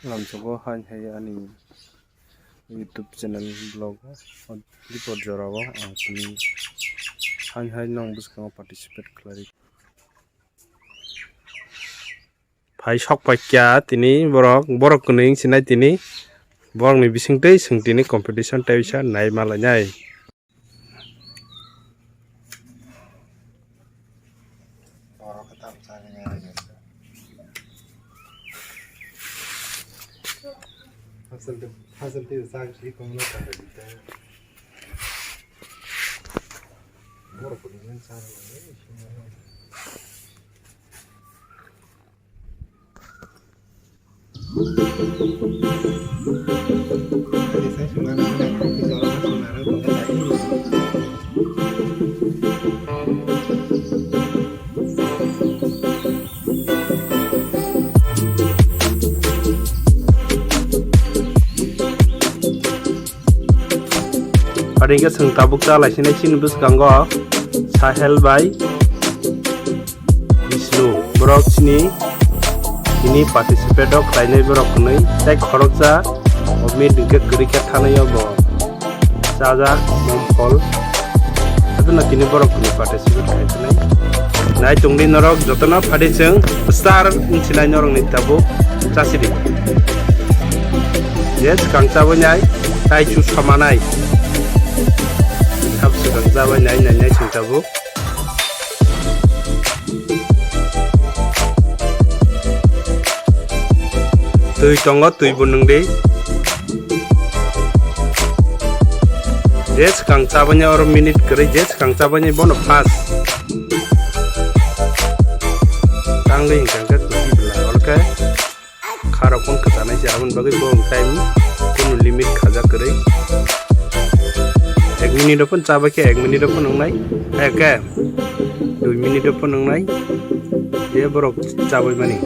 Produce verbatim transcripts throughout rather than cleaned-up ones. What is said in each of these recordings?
Lamsogo hain hai ani YouTube channel vlog o report jorao ang tini hain hai nong bwskango participate khlai. Phai sok pai kya tini borok, borok kwnwi wng sinai tini, borokni bisingtwi chwng tini competition tei bisa nai malainai. Aro hwnkhe chwng tabuk cha lai sinai chini bwskango Sahel bai Bishnu, borok chini tini participate o khlainai borok hwnwi tei khoroksa o meet hwnkhe kwrwi khe thanai o bo chajak mom phol. Hapheno tini borok hwnwi participate khai thanai. Nai tongdi norok jotono phadi chwng star wngsinai norokni tabuk chasidi. Je swkang chabainai tei chu samanai. Hap swkang chabainai nai nai chwng tabuk. Twi tongo, twi bo nwng di. Je swkang chabani oro minute kwrwi, je swkang chabani bono fast. Tangwi hwnkhe kwtwi bwla, oro khe. Kharok phone kwchanai se, aboni bagwi bo time kunu limit khajak kwrwi. Ek minute o phone chabai khe ek minute o phone wngnai, eke dui minute o phone wngnai, je borok chabai mani.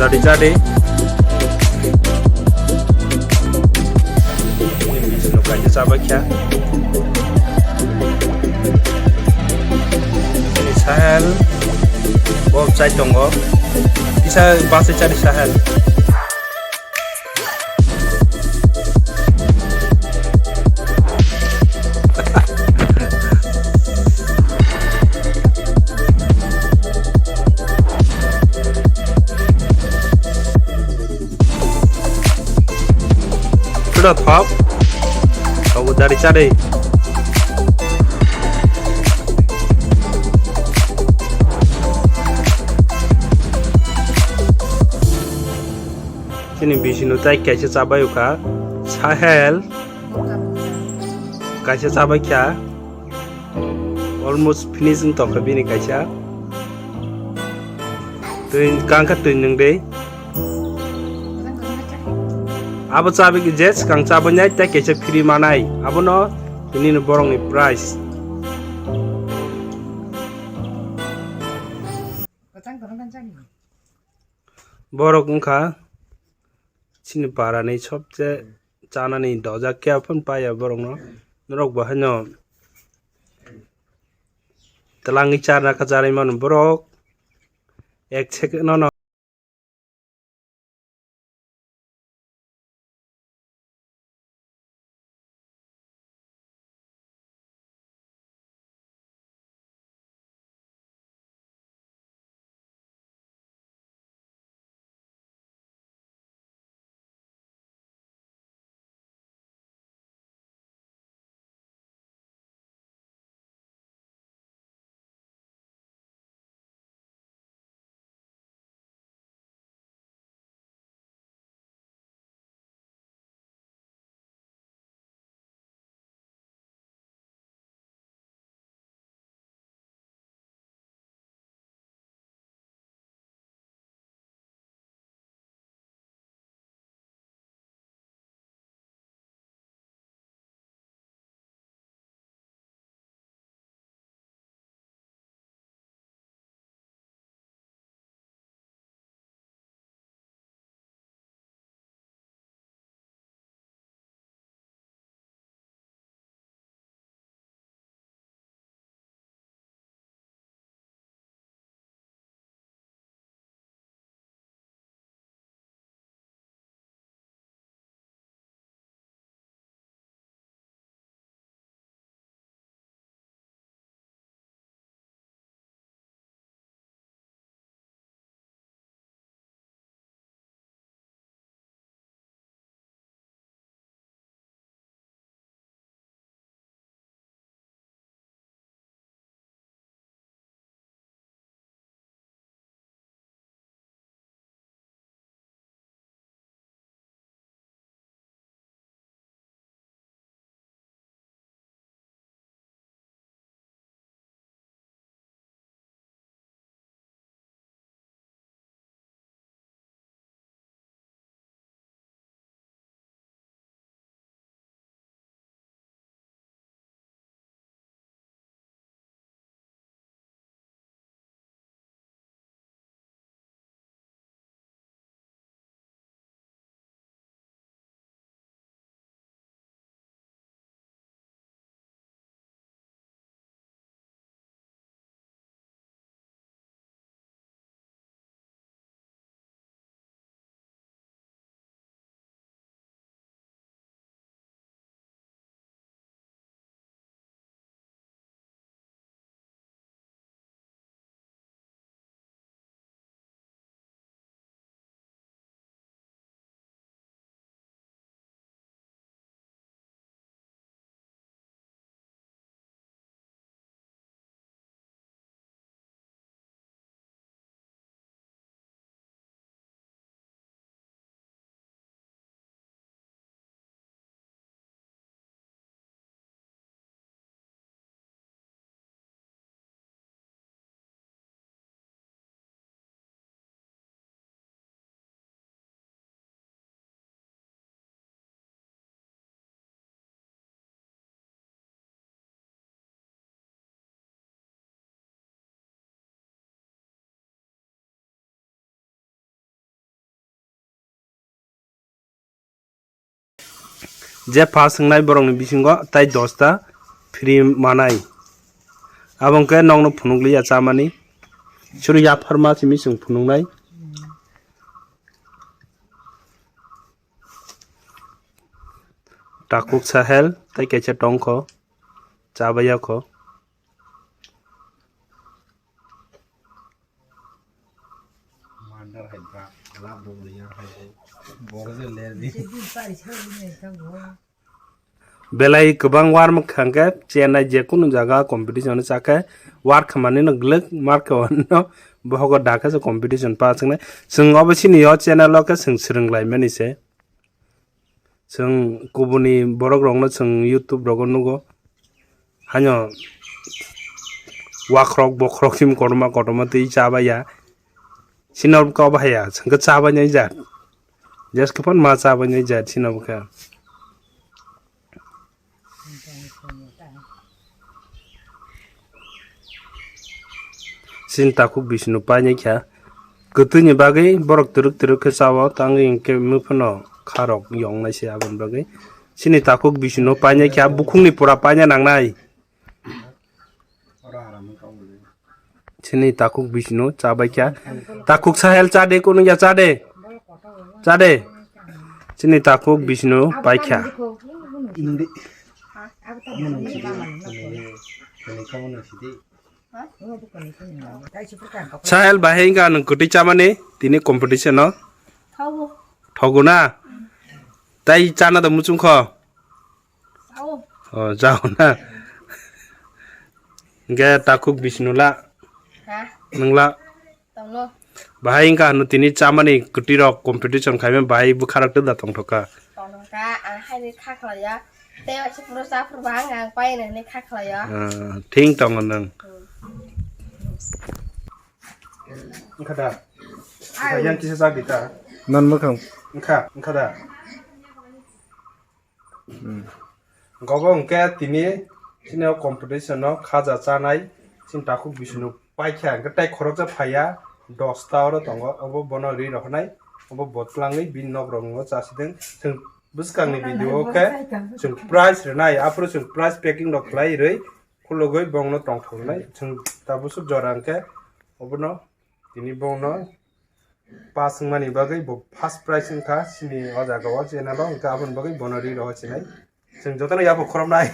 Dadi chadi. Ini bisino kaisa chabai kha. Ini Sahel. Bo chai tongo. Kisa basi chadi Sahel. Sudah thok. Kau dari cari. Chini bisino tai kaisa chabai ukha Sahel, kaisa chabai kha, almost finishing tongkha bini kaisa. Twi kangkha twi nwng de. Abo chabai je swkang chabai nai tai kaisa free manai. Abono tini borokni price. Borok wngkha chini parani sobse chanani doja khe aphano paiya borokno. Norok bo haino twlangwi charna kha charwi mano borok ek second no. Je pass wngnai borokni bisingo tai dosta free manai. Abo hwnkhe nokno phunukliya chamani. Chwrwi yapharma simi chwng phunuknai. Takhuk Sahel tai kaisa tongkho, chabaiya kho. Belai kwbang war mankha hwnkhe chennai je kunu jaga competition o chakhe war khamani no glwk mar khe wano bohogo dakhe se competition pa chwngnai. Chwng obo sini o channel o khe chwng swrwng laimani se. Chwng kubuni borok rokno chwng YouTube rogo nugo. Haino wakrok bokrok sim kotorma kotorma twi chabaiya. Sino kok bahaya, chwngkhe chabainai jat. Just khe phano ma chabainai jat sino bokhe. Sini takhuk bisino painai kha. Kwtwini bagwi borok twrwk twrwk khe chao, tangwi hwnkhe mui phano kharok yongnai se aboni bagwi. Sini takhuk bisino painai kha, bukhukni pura paina nangnai. Chini takhuk bisino chabai kha. Takhuk Sahel chade, kunu ya chade. Chade. Chini takhuk bisino pai kha. Sahel bahai wngkha nwng kwtwi chamani tini competition o. Thogo na? Tai chana da muchung kho? O, jao na. Hwnkhe takhuk bisino la. Ha? Nwng la. Tongo. Bahai wngkha hwno tini chamani kwtwi rok competition khaimani bahai bwkha rok da tongthokha. Tongthokha, ang haini kha khlaiya. Tei waisa phuru chaphuru bahai ang paino hinwi kha khlaiya. Ah, thing tongo nwng. Hmm. Wngkha da? Wngkha, yang kisa chak di ta. Non mwkhang. Wngkha, wngkha da? Hmm. Gobo hwnkhe tini chini o competition o khaja chanai chini takhuk bisino paikha hwnkhe tai khoroksa phaiya dosta oro tongo, obo bono ri rohornai, obo bo twlangwi bini nok rokno chasideng. Chwng bwskangni video o khe chwng prize rwnai, aphuru chwng prize packing rok khlai rwi khulugwi bongno tongthoknai. Chwng tabuk jora hwnkhe obono tini bongno pass wngmani bagwi bo first prize wngkha chini o jaga o channel o, hwnkhe aboni bagwi bono ri rohor chinai. Chwng jotono yapha khoroknai.